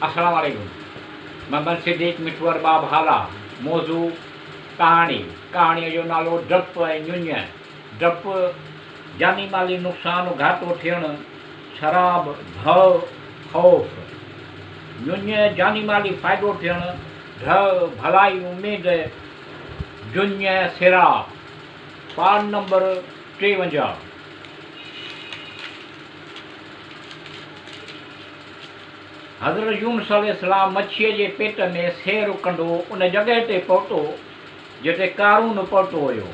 السلام عليڪم محمد صديق مٺو ارباب هالا موضوع ڪهاڻي ڪهاڻيء جو نالو ڊپ ۽ ڃڃ ڊپ جاني مالي نقصان گهاٽو ٿيڻ شراب ڀؤ خوف ڃڃ جاني مالي فائدو ٿيڻ ڍء ڀلائي اميد جڃ سيراب پاڙ نمبر 53. حضرت يونس عليه السلام مڇيء جي پيٽ ۾ سير ڪندو ان جڳهه تي پهتو، جتي قارون پهتو هيو.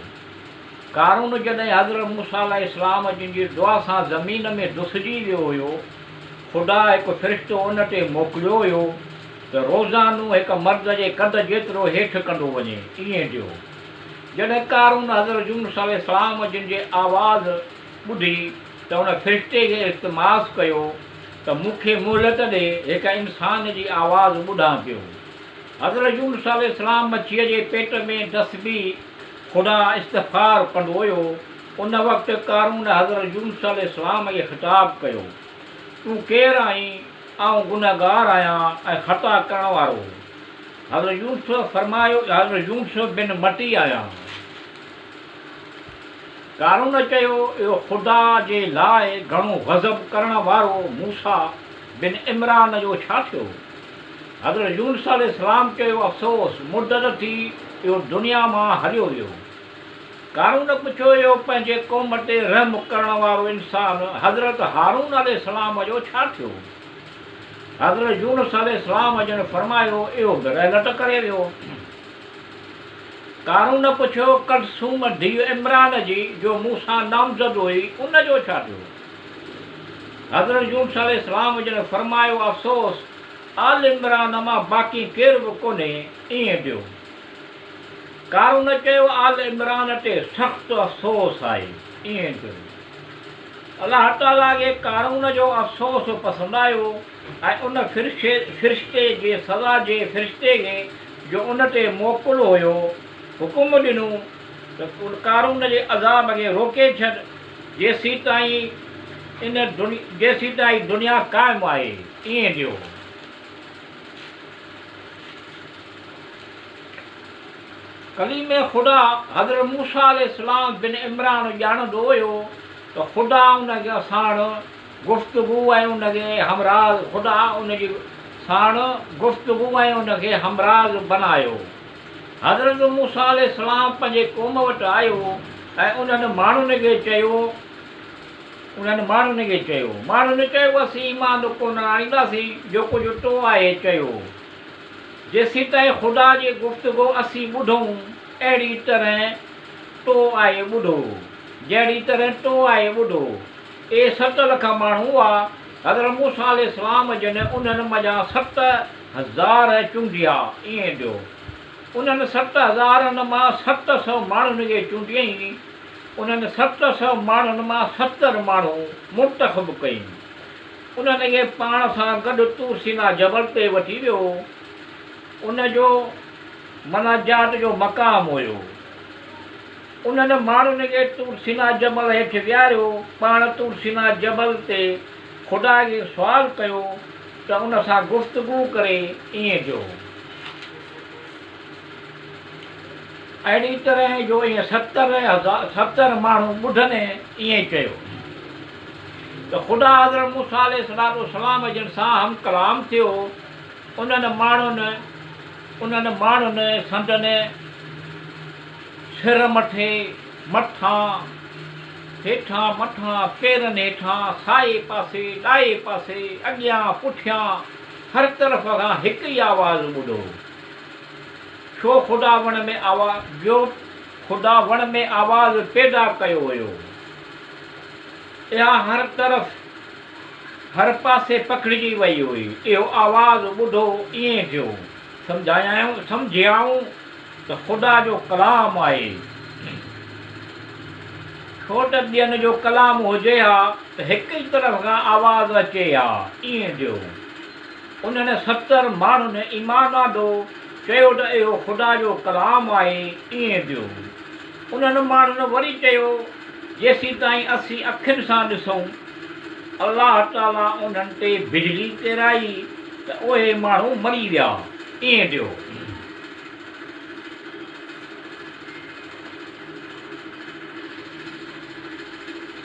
قارون جڏهن حضرت موسيٰ عليه السلام جن جي دعا سان زمين ۾ دسجي ويو هيو، خدا هڪ فرشتو ان تي موڪليو هيو ته روزانو هڪ مرد جي قد جيترو هيٺ ڪندو وڃي، ائين ٿيو. جڏهن قارون حضرت يونس عليه السلام جن جي آواز ٻڌي ته ان فرشتي کي التماس ڪيو ته مون کي مهلت ڏي، هڪ انسان جي آواز ٻڌان پيو. حضرت يونس عليه السلام مڇيء جي پيٽ ۾ دسبي خدا استغفار ڪندو هيو، ان وقت قارون حضرت يونس عليه السلام کي خطاب ڪيو، تون ڪير آهين؟ آئون گنهگار آهيان ۽ خطا ڪرڻ وارو. حضرت يونس فرمايو، حضرت يونس بن متي آهيان. قارون چيو، اهو خدا جي لاء گهڻو غضب ڪرڻ وارو موسيٰ بن عمران جو ڇا ٿيو؟ حضرت يونس عليه السلام چيو، افسوس، مدت ٿي اهو دنيا مان هليو ويو. قارون پڇيو، اهو پنهنجي قوم تي رحم ڪرڻ وارو انسان حضرت هارون عليه السلام جو ڇا ٿيو؟ حضرت يونس عليه السلام جن فرمايو، اهو به رحلت ڪري ويو. قارون پڇيو، ڪلثوم ڌيء عمران جي، جو مون سان نامزد هئي، ان جو ڇا ٿيو؟ حضرت يونس عليه السلام جن فرمايو، افسوس، آل عمران مان باقي ڪير به ڪونهي، ائين ٿيو. قارون چيو، آل عمران تي سخت افسوس آهي، ائين ٿيو. الله تعاليٰ کي قارون جو افسوس پسند آيو ۽ ان فرشتي جي سزا جي فرشتي کي جو ان تي موڪل هيو حڪم ڏنو ته قارون جي عذاب کي روڪي ڇڏ جيسيتائين ان جيسيتائين دنيا قائم آهي. ائين ٿيو. ڪليم خدا حضرت موسيٰ عليه السلام بن عمران ڄاڻندو هيو ته خدا ان کي ساڻ گفتگو ۽ ان کي همراز خدا ان جي ساڻ گفتگو ۽ ان کي همراز بنايو. حضرت موسيٰ عليه السلام پنهنجي قوم وٽ آيو ۽ انهن ماڻهن کي چيو انهن ماڻهن کي چيو ماڻهن چيو اسين ايمان ڪونه آڻينداسين جو ڪجهه تو آهي چيو. جيسيتائين خدا جي گفتگو اسين ٻڌون، اهڙي طرح تو آء ٻڌو، جهڙي طرح تو آء ٻڌو. اهي 7 لک ماڻهو هئا. حضرت موسيٰ عليه السلام جن انهن منجهان 7000 چونڊيا، ائين ٿيو. انهن ست هزارن مان 700 ماڻهن کي چونڊيائين. انهن 700 ماڻهن مان 70 ماڻهو منتخب ڪيائين. انهن کي پاڻ سان گڏ طور سينا جبل تي وٺي ويو. ان جو مناجات جو مقام هيو. انهن ماڻهن کي طور سينا جبل هيٺ ويهاريو. پاڻ طور سينا جبل تي خدا کي سوال ڪيو ته ان سان گفتگو ڪري ائين ٿيو. اهڙي طرح جو اهي 70 ماڻهو ٻڌن ائين چيو ته خدا حضرت موسيٰ عليه الصلوة والسلام جن سان هم ڪلام ٿيو، انهن ماڻهن انهن ماڻهن سندن سر مٿي مٿان هيٺان مٿان پيرن هيٺان سائي پاسي ڏائي پاسي اڳيان پٺيان هر طرف کان هڪ ئي آواز ٻڌو. ڇو خدا وڻ ۾ آواز جو خدا وڻ ۾ آواز پيدا ڪيو هيو. اها هر طرف هر پاسي پکڙجي وئي هئي. اهو آواز ٻڌو ائين ٿيو. سمجهايائون سمجهيائون ته خدا جو ڪلام آهي. ڇو ته ٻين جو ڪلام هجي ها ته هڪ ئي طرف کان آواز اچي ها. ائين ٿيو. انهن 70 ماڻهن ايمان آندو، چيو ته اهو خدا جو ڪلام آهي، ائين ٿيو. انهن ماڻهن وري چيو، جيسيتائين اسين اکين سان ڏسون. الله تعاليٰ انهن تي بجلي ڪيرائي، ته اهي ماڻهو مري ويا. ائين ڏيو.